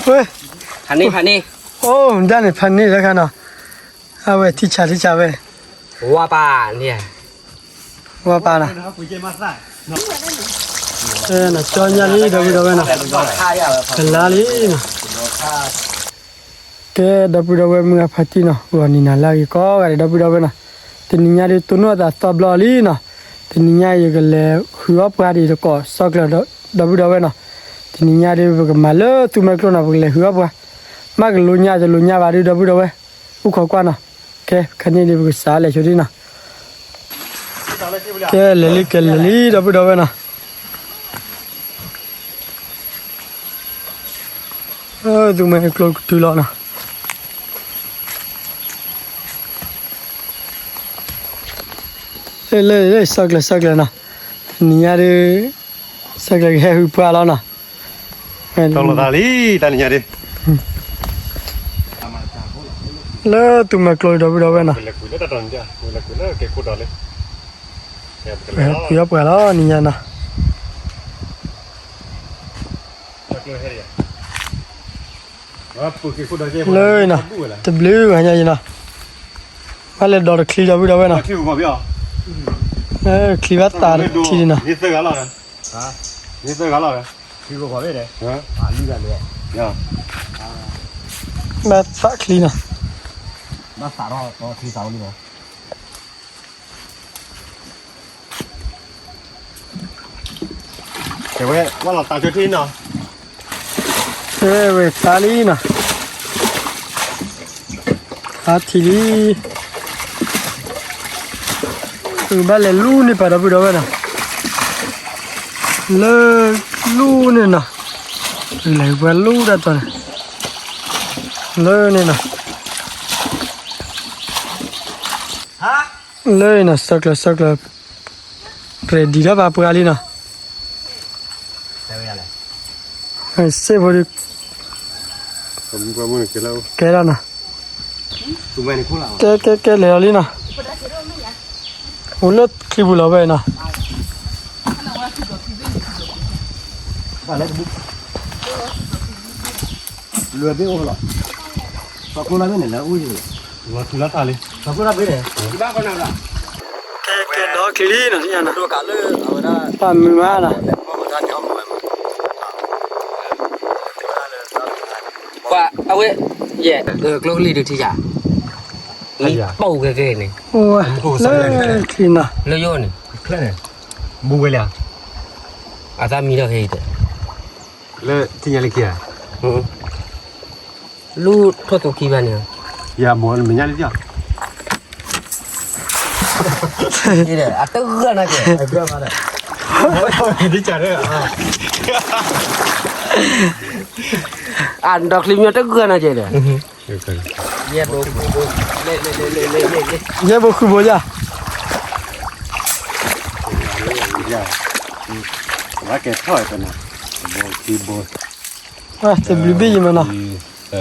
ဝဲ, ဖးန့ၢ် ဖးန့ၢ်, အိၣ် ဒၣ်န့ၣ် ဖးန့ၢ်လၢခါနီၤ, အဝဲထံဆးထံဆးဝဲ, ဝါပာ်န့ၣ်, ဝါပာ်နီၤ, ကၠီညါလံ ဒီပုၢ်ဒီဝဲၢ်နီၤ, ကလါလံနီၤ. ကဲ ဒီပုၢ်ဒီဝဲၢ်မုၢ်အဖါတံၢ်နီၤ, ဂီၤနံၤနၤလၢအဂ့ၤကိးဂၤဒဲး ဒီပုၢ်ဒီဝဲၢ်နီၤ, တနံၤညါဒုး တိၢ်နီၣ်အသးသီဘျီလံနီၤ, တနံၤညါယကလဲၤဃုအီၣ်ပှၤဒံးတကိး စီကျၢၤ ဒီပုၢ်ဒီဝဲၢ်နီၤ, တနံၤညါဒုး ပကမၤလၢသူမဲာ်ကျိနီၤ, ပကလဲၤဃုအီၣ်ပှၤ, မ့ၢ်ကလိညါတလိညါဘၣ်ဒုး ဒီပုၢ်ဒီဝဲၢ်, အိၣ်ခိးကွၢ်နီၤ, ကဲ ခဲန့ၣ်ဒုး ပကစးလဲၤဆိဒံးနီၤ. ကဲ လဲၤလံ ကဲ လဲၤလံ ဒီပုၢ်ဒီဝဲၢ်နီၤ. သူမဲာ်ကျိကတုၤလီၤနီၤ. လၢ လၢ စီကျၢၤ စီကျၢၤနီၤ, တနံၤညါဒုး စီကျၢၤကဟဲဃုပှၤလီၤနီၤ. တီၢ်လီၤသးလံ တနံၤညါဒုး, လၢသူမဲာ်ကျိ ဒီပုၢ်ဒီဝဲၢ်နီၤ, ဟဲဃုအီၣ်ပှၤလီၤနံၤညါနီၤ. လၢနီၤ, တဘျုးဂၤညါအံၤနီၤ, ဘၣ်လဲၤဒီးတချံ ဒီပုၢ်ဒီဝဲၢ်နီၤ, ချံဘၣ်သးတထံၣ်နီၤ, ဘၣ်သးချံနီၤ. တဲဝဲ ဝဲလီၤတၢ်ကၠိထံနီၤ, တဲဝဲတၢ်လံနီၤ, အထံၣ်လံ, ဘၣ်လဲၤလူန့ၢ်ပှၤ ဒီပုၢ်ဒီဝဲၢ်နီၤ, လၢလူန့ၣ်နီၤ, လဲၤဝဲလူဒၣ်တီၤန့ၣ်, လၢန့ၣ်နီၤ. လၢနီၤ စီကျၢၤ စီကျၢၤ, ကြၢးဒံးထီၣ်ဘၣ်ပှၤလံနီၤ, စ့ၢ်ဖိဒုး, ကဲလီၤနီၤ, ကဲ ကဲ ကဲ လဲၤလီၤလံနီၤ, အိၣ်လၢချံပူၤလီၤဝဲနီၤ. ကဲ ကဲ ဒီချံလံနီၤ ညါနီၤ, တၢ်မုာ်မးနီၤ, ပှၤအဝဲ, ယဲ, ကျိကလံၤဒုးထံၣ်ယၤ, မံပူၤကဲကဲန့ၣ်, လၢချံနီၤ, လၢယိၣ်န့ၣ်, ဘူးဝဲလၢ, အသးမံထီၣ်ခဲအံၤတဲ, လၢထံၣ်ညါလၢခံဂၤ, လူၢ်ထီၣ်သူခံဘၣ်န့ၣ်, ယၤဘိးမဲာ်ညါလံ, အတဂၢၢ်နီၤကဲ, အဒီချံမ့ၢ်တဂၢၢ်နီၤကဲဒီး, ယဲဘိးဃုဘိးယၤ, ဝဲကဲထီၣ်တနၤ, ဘိးခံဘိး, တဘျုးဘ့ၣ်ယမနီၤ, သၢ,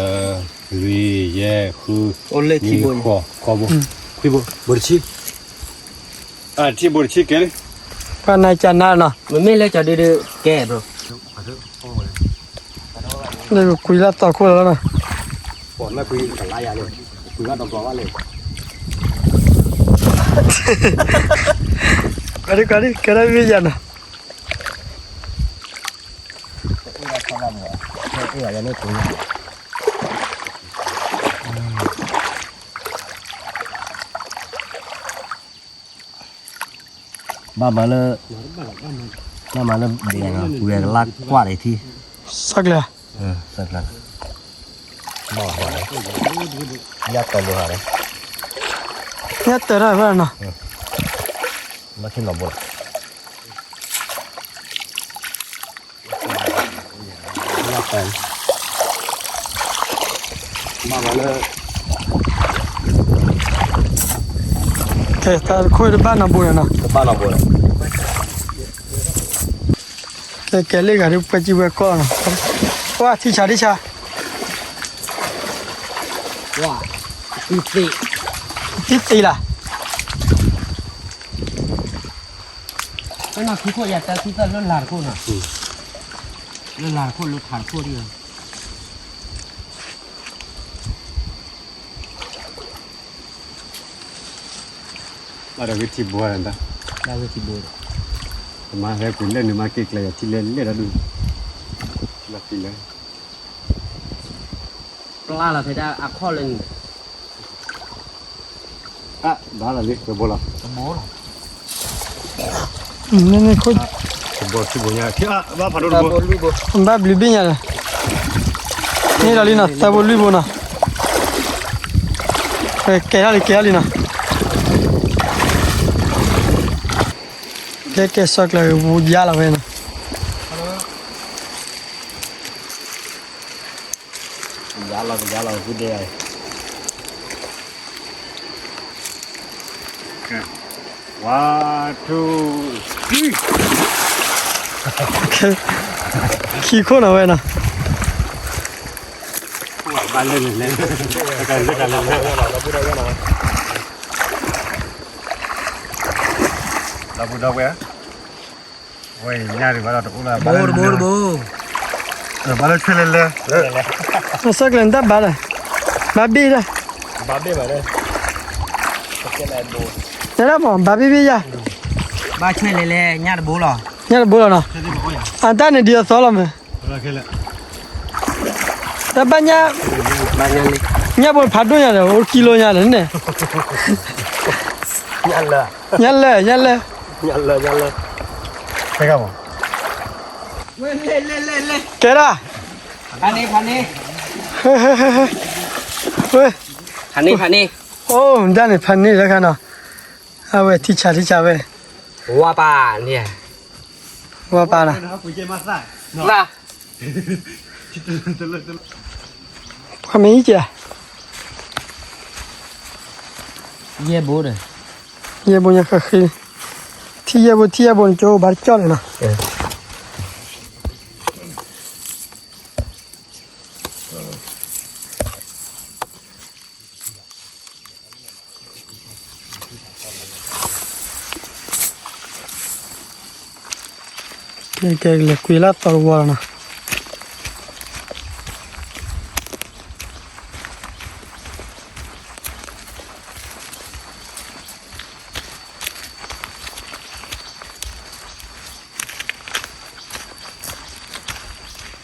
လွံၢ်, ယဲၢ်, ဃု, နွံ, ဃိး, ဃိးဘိး, ခွံဘိး, ဘိးတဆံ, ထံဘိးတဆံကဲလံ, ပှၤနၤကနၤနီၤ, မ့မ့ၢ်လၢကၠီဒုဒုကဲဘိး လၢကွံလၢသီခိၣ်လီၤနီၤ, ကွံလၢဒီဘျီဘၣ်လၢ, ကွၢ်ဒု ကွၢ်ဒု ကဲထီၣ်ဝံၤယၤနီၤ, ဘၣ်မၤလၢ, ဘၣ်မၤလၢဒဲးနီၤ, ဝဲကလါကွၢ်ဒံးထံ, စီကျၢၤ, စီကျၢၤ, ဘၣ်မၤ, ယတၢ်လိၤဟး, ယတၢ်ထီၣ်ဖဲနီၤ, ဘၣ်ထံနီၤဘိလီၤ. ကဲ တၢ်တခိၣ်တဘၣ်နီၤဘိန့ၣ်နီၤ, ကဲ ကဲလၢဂၤဒုး ပှဲၤစံဝဲကီၢ်နီၤ, ကွၢ်ထံဆးထံဆး, ထံသ့လၢ် ပနီၢ်ခံခိၣ်ယၤတၢ်ခံသၢလၢလၤတခိၣ်နီၤ, လၢလၤတခိၣ်လၢထးတခိၣ်ဒံးဧါ, ဘၣ်ဒီးဝံထံဘိဒီး, ဘၣ်ဝံထံဘိဒီး, မၤဟဲကွံာ်လဲၣ်န့ၣ် မၤက့ၤကျဲၤယၤထံလဲၣ်လဲၣ်ဒီးဒုး, ထံလီၤထံလဲၣ်, ပျၢ်လီၤဖဲဒၣ်အခီၣ်လၢန့ၣ်, အဘၣ်လီၤလံ ကဘိလီၤ, ကဘိလီၤ, န့ၣ်န့ၣ်ခိၣ်, ကဘိထံဘိညါ, ဘၣ်ဘျုးဘ့ၣ်ညါဒီး, န့ၣ်လီၤလံနီၤ သၢဘိလွံၢ်ဘိနီၤ, ကဲထီၣ်လံ ကဲထီၣ်လံနီၤ, ကဲကဲစီၤကျၢၤဘိယါလီၤဝဲနီၤ, ယါလီၤ ယါလီၤ ဝံဒဲး, one two three, ခံခိၣ်နီၤဝဲနီၤ, ဘၣ်လၢန့ၣ်လဲၣ်, လီၤပူၤဒီးဝဲ, ဝဲညါဒံးဘၣ်ဒီးတအိၣ်လၢၤဘၣ်လၢ, တဘိတဘိ, ဘၣ်လၢဆွဲလဲၤလဲၤ, အစီၤကျၢၤနတၢ်ဘၣ်ဒီး, ဘၣ်ဘ့ၣ်ဒီး, ဘၣ်ဘ့ၣ်ဘၣ်ဒီး, တဲဒၣ်မ့ၢ် ဘၣ်ဘ့ၣ်ဘ့ၣ်ယါ, ဘၣ်ဆွဲလဲၤလဲၤ ညၣ်တဘိလီၤ, ညၣ်တဘိလီၤနီၤ, အတၢ်န့ၣ်ဒ်အသီလီၤမ့ၢ် တၢ်ဘၣ်ညၣ်, ညၣ်ဘိဖးဒိၣ်ညါဒီး အိၣ်ကံလိညါဒီးန့ၣ်, ညၣ်လၢ, ညၣ်လၢ, ညၣ်လၢ, ညၣ်လၢ, ကဲဒၣ်, ဖးန့ၣ်, ဖးန့ၣ်, ဖးန့ၣ်, ဖးန့ၣ်, အိၣ်ဒၣ်န့ၣ် ဖးန့ၣ်တခါနီၤ, အဝဲထံဆးထံဆးဝဲ, ဝါပာ်န့ၣ်, ဝါပာ်နီၤ, ပှၤမ့ၢ်အံၤကဲ, ယဲၢ်ဘိဒီး, ယဲၢ်ဘိညါဃၣ်ဃ့, ထံယဲၢ်ဘိ ထံယဲၢ်ဘိန့ၣ် ကၠိဘၣ်တကၠီၣ်လဲၣ်နီၤ. ကဲကဲ လဲၤကွံာ်လၢ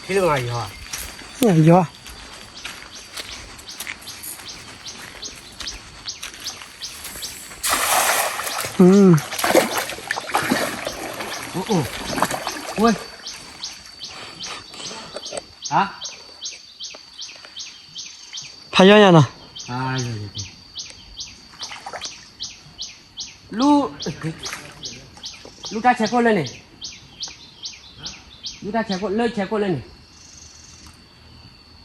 သီတဝီလီၤနီၤ. ထံလၢယီၤ, ယီၤ, ဖးယီၢ်ညါနီၤ. လူၤတၢ်ဆဲးခိၣ်လၢန့ၣ်, လူၤတၢ်ဆဲးခိၣ်လၢဆဲးခိၣ်လၢန့ၣ်,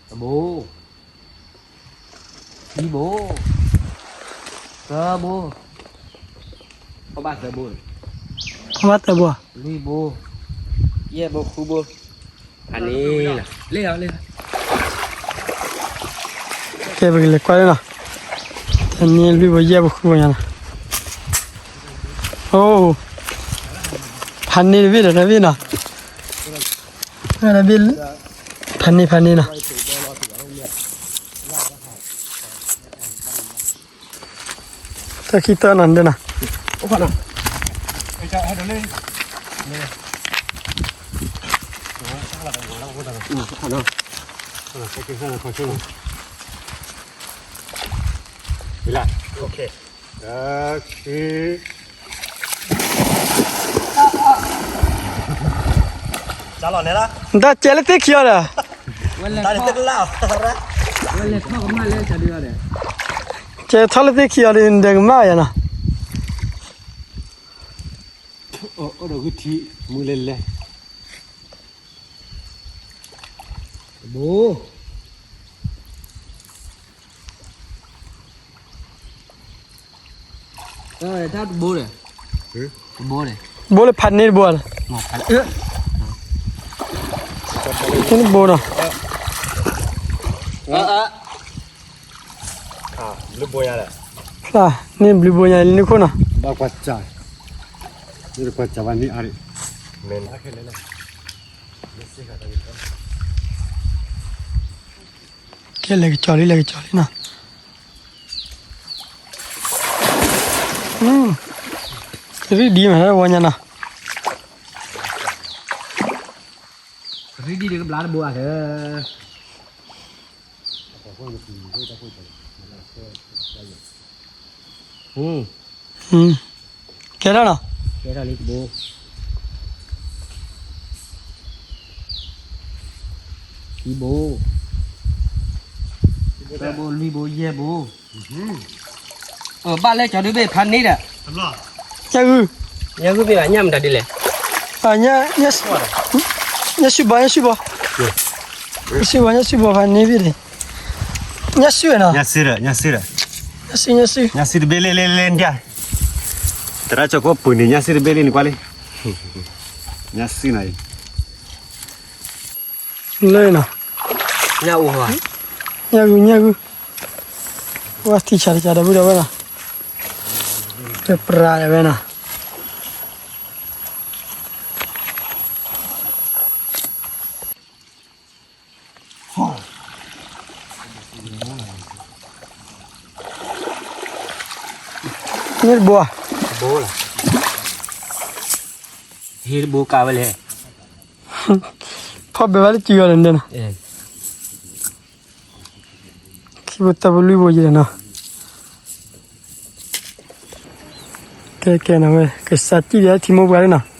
တဘိ, ခံဘိ, သၢဘိ, ဖီဘၣ်သၢဘိ, ဖီဘၣ်သၢဘိ, လွံၢ်ဘိ, ယဲၢ်ဘိ ဃုဘိ, ဖးန့ၢ်လီၤ, လ့ၣ်လီၤ, လ့ၣ်လီၤ. ကဲ ပကလဲၤကွၢ်လၢနီၤ, တနံၤလွံၢ်ဘိ ယဲၢ်ဘိ ဃုဘိညါနီၤ. အိ, ဖးန့ၢ်တဘ့ၣ်ဒီး တဘ့ၣ်နီၤ, တဘ့ၣ်, ဖးန့ၢ် ဖးန့ၢ်နီၤ. တၢ်ခံတၢ်နီၤ ဒ်နီၤ. နတၢ်ကဲလၢသ့ၣ်ခံအီၤဒီး, ကဲထီၣ်လၢသ့ၣ်ခံအီၤဒီး နဒဲကမၣ်ယၤနီၤ. အိၣ်ဒီးဂုၢ်ထံ မုၢ်လဲၤလဲၤ, တဘိ, တၢ်တဘိဒီး, ဘိလၢဖးန့ၢ်တဘိလီၤ, တဘိနီၤ. ဖျါန့ၢ်ဘျုးဘိညါလံနခိၣ်နီၤ. ဘၣ်ကွၢ်စၢ်, န့ၣ်တကွၢ်စၢ်ဘၣ်န့ၣ်အါ, ကဲ လဲၤကစီၤလံ လဲၤကစီၤလံနီၤ. တရံးဒံးမး ဝဲညါနီၤ. တရံးဒံးဒီးကဘျါတဘိအါလၢ ကဲထီၣ်နီၤ. ကဲထီၣ်လံတဘိ. ခံဘိ, သၢဘိ, လွံၢ်ဘိ, ယဲၢ်ဘိ. ဘၣ်လဲၣ်ကၠီဒုဘ့ၣ်ဖးန့ၣ်ဒီး ညၣ်ဂုၢ်, ညၣ်ဂုၢ်ဘ့ၣ်ဘၣ် ညၣ်မတၤဒ်လဲၣ်. ညၣ်စုဘီ, ညၣ်စုဘီ, ညၣ်စုဘီဖးန့ၣ်ဘ့ၣ်န့ၣ်, ညၣ်စုနီၤ. ညၣ်စုဒီး ညၣ်စုဒီး, ညၣ်စု, ညၣ်စု, ညၣ်စုတဘ့ၣ်လ့ၣ်လ့ၣ်လ့ၣ်ဒၣ်. သရၣ်ကၠီကိးပူၤန့ၣ် ညၣ်စုတဘ့ၣ်လ့ၣ်န့ၣ်ကွၢ်လံ. ညၣ်စုနီၤအံၤ လၢနီၤ, ညၣ်အူ, ညၣ်ဂုၢ်, ညၣ်ဂုၢ်, ဝဲထံဆးတကးဒီပုၢ်ဒီဝဲၢ်နီၤ, ပပြးဝဲနီၤ. န့ၣ်တဘိ, ဘိလီၤ, ဟ့ၣ်တဘိကးဝဲလဲၣ်. ဖီၣ်ဘဲဘၣ်လၢစုအီၤဒီးန့ၣ်နီၤ. ခံဘိသၢဘိလွံၢ်ဘိယဲၢ်နီၤ. ကဲကဲနီၤဝဲ ကစးစံၣ်ဒီးထံမိၢ်ပှၢ်လံနီၤ.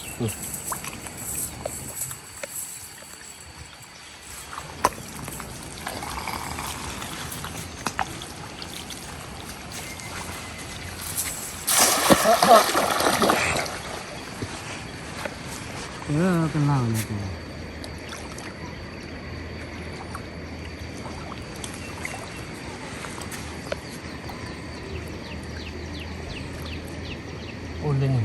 ကလၢ်န့ၣ် အိၣ်လၢန့ၣ်,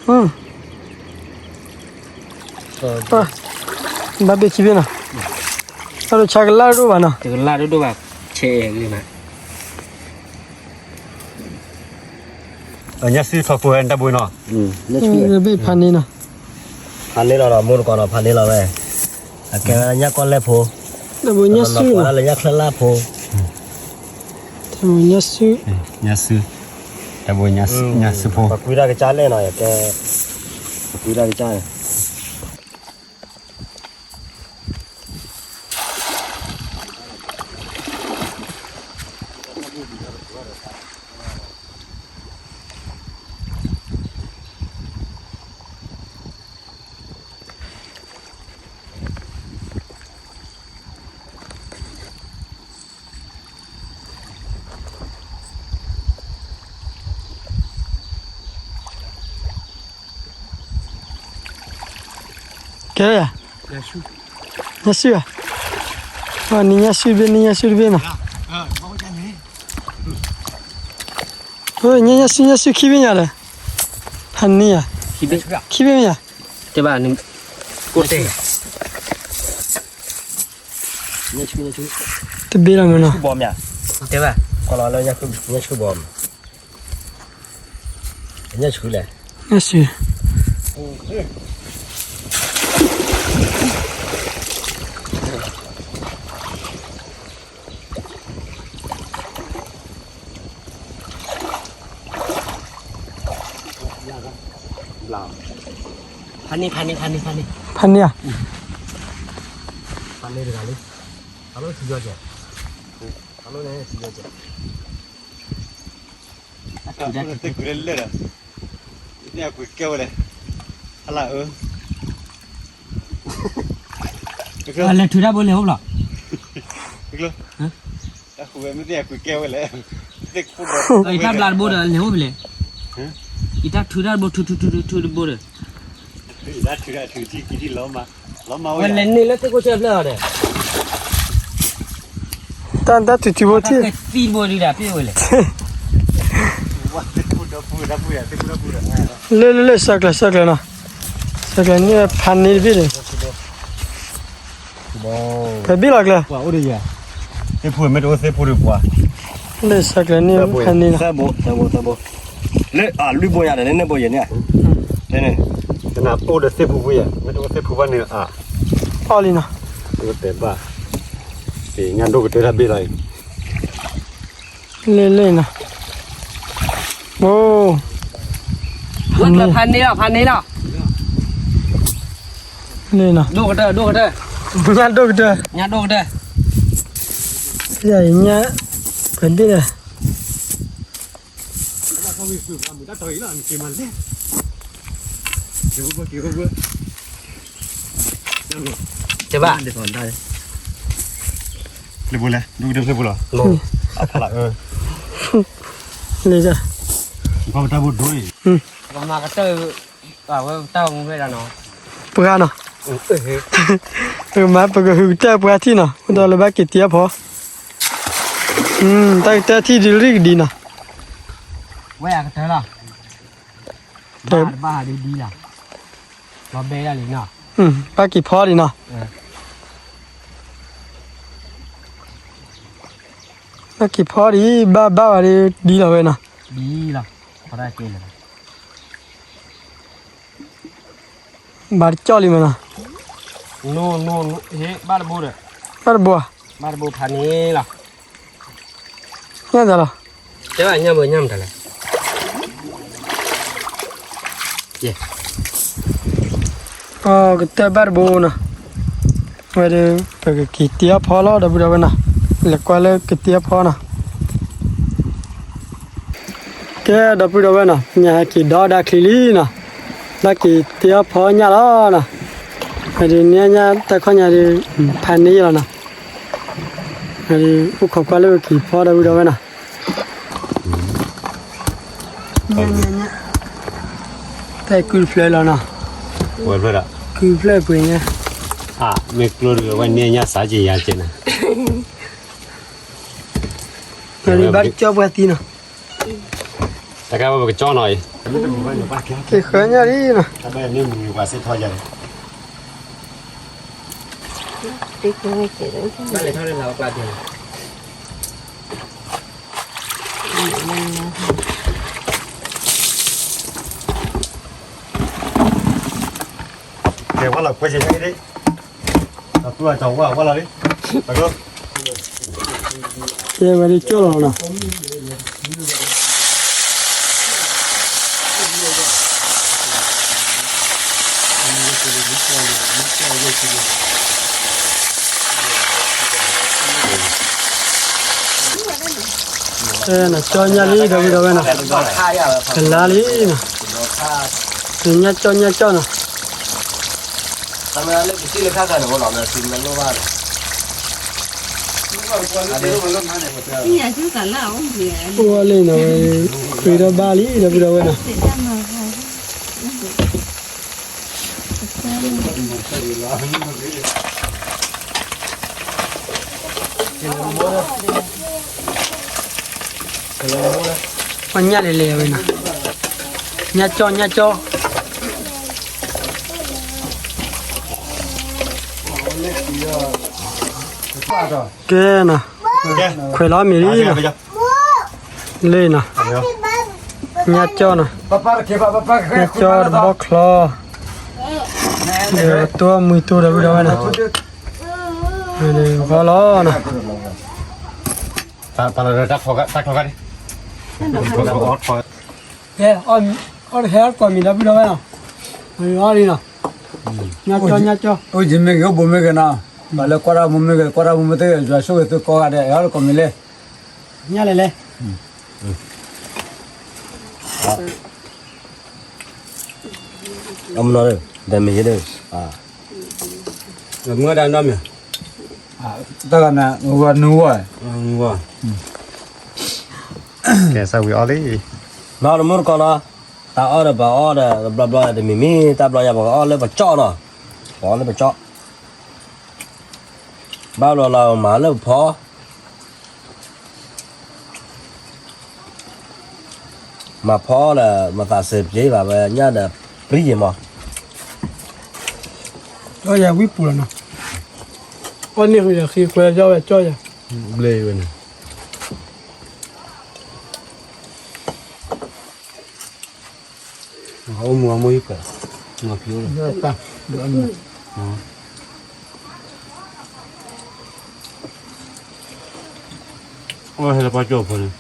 ဘၣ်ဘ့ၣ်ခံဘ့ၣ်နီၤ, တၢ်ဒိးဆါကလၢ်ဒိၣ်ဘၣ်နီၤ, တကလၢ်ဒိၣ်ဒိၣ်ဘၣ်, ဆဲးဂ့ၤမး. ညၣ်စုထီၣ်ဖိဝဲတၢ်ဘိနီၤ, ဘ့ၣ်ဖးန့ၣ်နီၤ, ဖးန့ၢ်လီၤဒီး မိၢ်တကီးနီၤ ဖးန့ၢ်လီၤဝဲ, အကဲဝဲညၣ်ကီၢ်လဲၢ်ဖိ, တၢ်ဘိညၣ်စုနီၤ, လၢညၣ်ချၢလၢ်ဖိ, တၢ်ဘိညၣ်စု, ညၣ်စု, တၢ်ဘိညၣ်စုဖိ, ပှၤကွံတၢ်ကစၢ်လဲၣ်နီၤ, ယကဲ, ပှၤကွံတၢ်ကစၢ်န့ၣ် ကဲ, ညၣ်စုဧါ, နံၤညၣ်စုတဘ့ၣ်နံၤညၣ်စုတဘ့ၣ်နီၤ, ညၣ်ညၣ်စုညၣ်စုခံဘ့ၣ်ညါဒီး, ဖးန့ၢ်ဧါ, ခံဘ့ၣ်မ့ၢ်ဧါ, တဲဘၣ်, တဘ့ၣ်လီၤမ့ၢ်နီၤ, တဲဘၣ်, ညၣ်ဆူလဲၣ်, ညၣ်ဆူ, ဖးန့ၢ် ဖးန့ၢ် ဖးန့ၢ် ဖးန့ၢ်, ဖးန့ၢ်ဧါ, ဖးန့ၢ်တဂၤလံ, အလီၢ်ထူယီၤကဲ, အလီၢ်န့ၣ်ထူယီၤကဲ, သ့ၣ်ကွံာ်လၢလၢာ်ဒီး, သ့ၣ်ကွံာ်ကဲဝဲလဲၣ်, ဟလၢအၢ, လဲၤထုးတၢ်ဘိလဲၤအိၣ်ဘျီ, တၢ်ဃုဝဲမ့ၢ်သ့ၣ်ကွံာ်ကဲဝဲလဲၣ်, ယတၢ်ဘျါတဘိဒီးလဲၤအိၣ်ဖဲလဲၣ်, ယတၢ်ထုးတၢ်တဘိ ထုးထုးထုးထုးတဘိဒီး, ဝဲလဲၤန့ၢ်လၢသ့ၣ်ခိၣ်ဆၢဖျၢၣ်အီၤဒီး, တၢ်တၢ်ထုးထုးဘိထံၣ်, သံတဘိဒုးဒၣ်ပ့ၢ်ဝဲလဲၣ်, လၢလၢလၢ ဆဲးကျၢၤ ဆဲးကျၢၤနီၤ, ဆဲးကျၢၤန့ၣ်ဖးန့ၢ်တဘ့ၣ်န့ၣ်, ပဘ့ၣ်လီၤကျၢၤ, သ့ၣ်ဖူမ့ၢ်တအိၣ်သ့ၣ်ဖူဒီးပှၤ, လၢဆဲးကျၢၤန့ၣ်ဖးန့ၢ်နီၤ, သၢဘိ သၢဘိ သၢဘိ, လၢအလွံၢ်ဘိယၤဒီး လၢန့ၣ်ဘိယဲၢ်န့ၣ်, လၢန့ၣ်, အိၣ်ဒီးသ့ၣ်ဖူဖူယဲၢ် မ့ၢ်တအိၣ်သ့ၣ်ဖူဘၣ်န့ၣ်အါ, အီၣ်လံနီၤ, တဲဘၣ်, ညၣ်ဒိၣ်ကတၢၢ်တၢ်ဘ့ၣ်လီၤအံၤ လၢလၢနီၤ, အိ, ဖးန့ၢ်လီၤ ဖးန့ၢ်လီၤ, န့ၣ်နီၤ, ဒိၣ်ကတၢၢ် ဒိၣ်ကတၢၢ်, ညၣ်ဒိၣ်ကတၢၢ်, ညၣ်ဒိၣ်ကတၢၢ်, ယညၣ်, ပဒ့ၣ်လၢ ကဘၣ်, ဖျ့ပူၤလဲၣ် ဒူၣ်ကတၢၢ်ဖျ့ပူၤလီၤ, လၢ, ပတၢ်ဘိဒိၣ်အံၤ, ပမၤကတၢၢ်, ဝဲတၢ်မူဝဲဒၣ်နီၤ, ပှၤနီၤ, မၤပကဟုးကတၢၢ်ပှၤထံၣ်နီၤ အိၣ်ဒီးလၢဘၣ်က့ၤတ့အဖီ, တၢ်ကတၢၢ်ထံၣ်ဒုးရံၣ်ကဒံနီၤ, ဝဲအကတၢၢ်လီၤ, တဘၣ်ဒုးဒံလီၤ, လီၤဘဲဒၣ်လံနီၤ, ဘၣ်က့ၤဖီဒံနီၤ, ဘၣ်က့ၤဖီဒံ ဘၣ်ဘၣ်ဝဲဒ်ဒ်လီၤဝဲနီၤ, ဒ်လီၤ, ဘၣ်တကၠီၣ်လံမနီၤ, ဘၣ်တဘိဒီး, ဘၣ်တဘိ, ဘၣ်တဘိဖးန့ၣ်လီၤ, ညၣ်သးလီၤ, တဲဘၣ်ညၣ်ဘိညၣ်မတၤလဲၣ် အကတၢၢ်ဘၣ်တဘိနီၤ, ဝဲဒီး ပကက့ၤတ့အီၣ်ဖီလီၤ ဒီပုၢ်ဒီဝဲၢ်နီၤ, လဲၤကွၢ်လၢကတ့အီၣ်ဖီနီၤ, ကဲ ဒီပုၢ်ဒီဝဲၢ်နီၤ, ညၣ်ဟဲက့ၤဒီဒၣ်ချံလံနီၤ, ဘၣ်က့ၤတ့အီၣ်ဖီညၣ်လီၤနီၤ, ဝဲဒီးန့ၣ်ညၣ်တၢ်ခီၣ်ညါဒီး ဖးန့ၢ်လီၤနီၤ, ဝဲဒီးအိၣ်ခိးကွၢ်လၢပက့ၤဖီ ဒီပုၢ်ဒီဝဲၢ်နီၤ တၢ်ကုၢ်တဖျၢၣ်လီၤနီၤ, ဝဲဖျၢၣ်ဒီး ကုၢ်ဖျၢၣ်ပှ့ၤညါ, မ့ၢ်ကျိဒုးဝဲန့ၣ်ညၣ်စးက့ၤယၤက့ၤနၤ, ဘၣ်ကၠီပှၤသံနီၤ, တၢ်ကါဝဲပကကၠီနီၤအံၤ, က့ၤဃၢညၣ်လံနီၤ, ကဲဝဲလီၤကွဲးကဲညါက့ၤ, တၢ်တူၢ်အကီဝဲဝဲလီၤလံ, ကဲဝဲဒ်ကၠီလီၤနီၤ, ကၠီညၣ်လံ ဒီပုၢ်ဒီဝဲၢ်နီၤ, ကလါလံနီၤ, ညၣ်ကၠီညၣ်ကၠီနီၤ, အိၣ်ဝဲလံနီၤ, ပှ့ၤဒီးဘၣ်လံ ဒီပုၢ်ဒီဝဲၢ်နီၤ. ပှၤညၣ်လဲၤလဲၤဝဲနီၤ, ညၣ်ကၠီ ညၣ်ကၠီ, ကဲနီၤ, ခွဲးလီၤမ့ၤလံနီၤ, လ့နီၤ, ညၣ်ကၠီနီၤ, ညၣ်ကၠီတဘီချီ, ဒီးတိၢ်မုၢ်တိၢ်ဒီပုၢ်ဒီဝဲၢ်နီၤ, ဂီၤလီၤနီၤ. တၢ်လီၤတၢ်ချီခါ, တၢ်ချီခါန့ၣ်, ဟဲအီၣ်တဟဲအီၣ်တကိးမံၤဒီပုၢ်ဒီဝဲၢ်နီၤ, အီၣ်လံနီၤ, ညၣ်ကၠီ ညၣ်ကၠီ, အိၣ်ယံၤမ့ၢ်ဂ့ၤ အိၣ်ဘူးမ့ၢ်ဂ့ၤနီၤ, ပှၤလၢကွၢ်တၢ်မူမ့ၢ်ဂ့ၤ ကွၢ်တၢ်မူမ့ၢ်ဂ့ၤ ယွၤဆိၣ်ဂ့ၤသုကိးဂၤဒဲး အီၣ်တကိးမံၤလဲၣ်, ညၣ်လဲၤလဲၤ အမနီၤ, ဒဲမ့ၢ်ယဲဒၣ်, မုၢ်ဝဲဒၣ်နီတမံၤ, တၢ်ဂၤန့ၣ် နူဝဲ, နူဝဲ, ကဲစၢ်ဝံၤအီၣ်လံ, နီတမူတကိးနီၤ, တၢ်အီၣ်ဒီးပှၤအီၣ်ဒီး တဘျီဘျီတမံၤမံၤ တၢ်ဘျီယၤ ပကအီၣ်လၢပကၠီၣ်နီၤ, ပအီၣ်လၢပကၠီၣ်, ဘၣ်ဘျီလီၤမၤလၢပဖီ မၤဖီဒီး မၤသးစၢၤပျ့ၤဘၣ်ဝဲညၣ်ဒီး ပြံယံၤမး, ကၠီယၤဝံပူၤလီၤနီၤ, အီၣ်န့ၢ်ဃုာ်ဒီးဃ့ခွဲကၠီဝဲ ကၠီယၤ, ဘျ့ဝဲန့ၣ် အိၣ်မူအမိၢ်ဟံၣ်ပှဲၤ, မၤဖျိလီၤ, အိၣ်ဟဲလၢပှၢ်ကၠီၣ်ဖိန့ၣ်,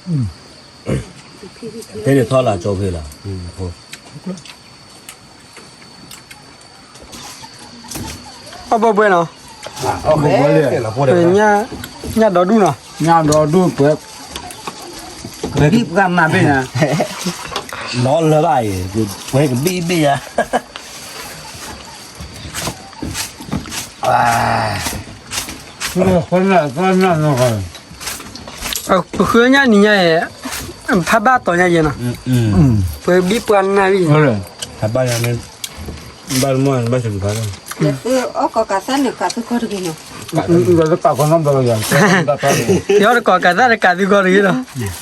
တဲဒ်ထီၣ်လၢကၠိဖဲလီၤ. အီၣ်ဘၣ်ဘှဲနီၤ, ညၣ်ဒီဒူၣ်နီၤ, ညၣ်ဒီဒူၣ်ပှဲၤ, ကဘံၣ်ပှၤမၤဘ့ၣ်နီၤ, နီလၢဘၣ်အံၤ, ပှဲၤကဘံၣ်ဘ့ၣ်ယါ, ပဃုညၣ်နံၤညါအံၤ, ဖးဘၣ်တီၤညါယဲနီၤ, ပှဲၤကဘံၣ်ပှၤနၢ်ဘ့ၣ်, ဘၣ်မ့ၢ်ဘၣ်စံးဘၣ်လီၤ, ယီတကိးကးသၣ်တကးသုကီၢ်တဂ့ၤဒီး,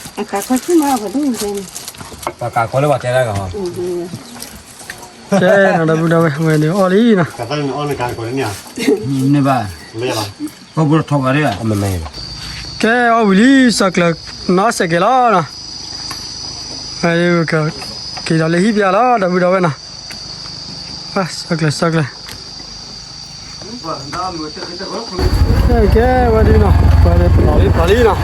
ပကးကီလၢပှၤတဲတၢ်ဂၤ, ကဲဒီပုၢ်ဒီဝဲၢ်ဝဲန့ၣ်အီၣ်လံနီၤ, န့ၣ်ဘၣ်, ကဲအီၣ်ဝံၤလံ စီၤကျၢၤ, နီၢ်စဲးကဲၤလီၤနီၤ, က့ၤဒီးလၢဟံၣ်ပျၢ်လီၤ ဒီပုၢ်ဒီဝဲၢ်နီၤ, စီၤကျၢၤ စီၤကျၢၤ ကဲဝဲဒ်နီၤ, ပှၤလံ ပှၤလံနီၤ,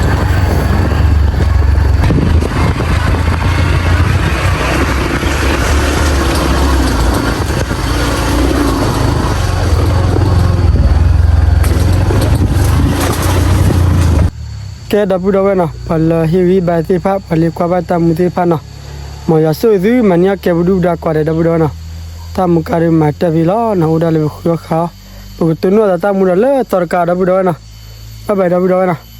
ကဲဒီပုၢ်ဒီဝဲၢ်နီၤ, ပှၤလၢဟ့ၣ်ဂံၢ်ဘါသ့ၣ်တဖၣ် ပှၤလၢကွၢ်ဘၣ်တၢ်မူသ့ၣ်တဖၣ်နီၤ, မ်ယွၤဆိၣ်ဂ့ၤသုမၤန့ၢ်အီၣ်ကဲပဒုၣ်ပဒါကွၢ်ဒီး ဒီပုၢ်ဒီဝဲၢ်နီၤ, တၢ်မူကါဒုးမၤတၢ်ဖဲလီၤနီၤ, အိၣ်ဒၣ်လၢပဃုအီၣ်ဃါအီၣ်, ပကတိၢ်နီၣ်သးတၢ်မူဒီးလၢသီတကး ဒီပုၢ်ဒီဝဲၢ်နီၤ, ဘၣ်ဘၣ် ဒီပုၢ်ဒီဝဲၢ်နီၤ.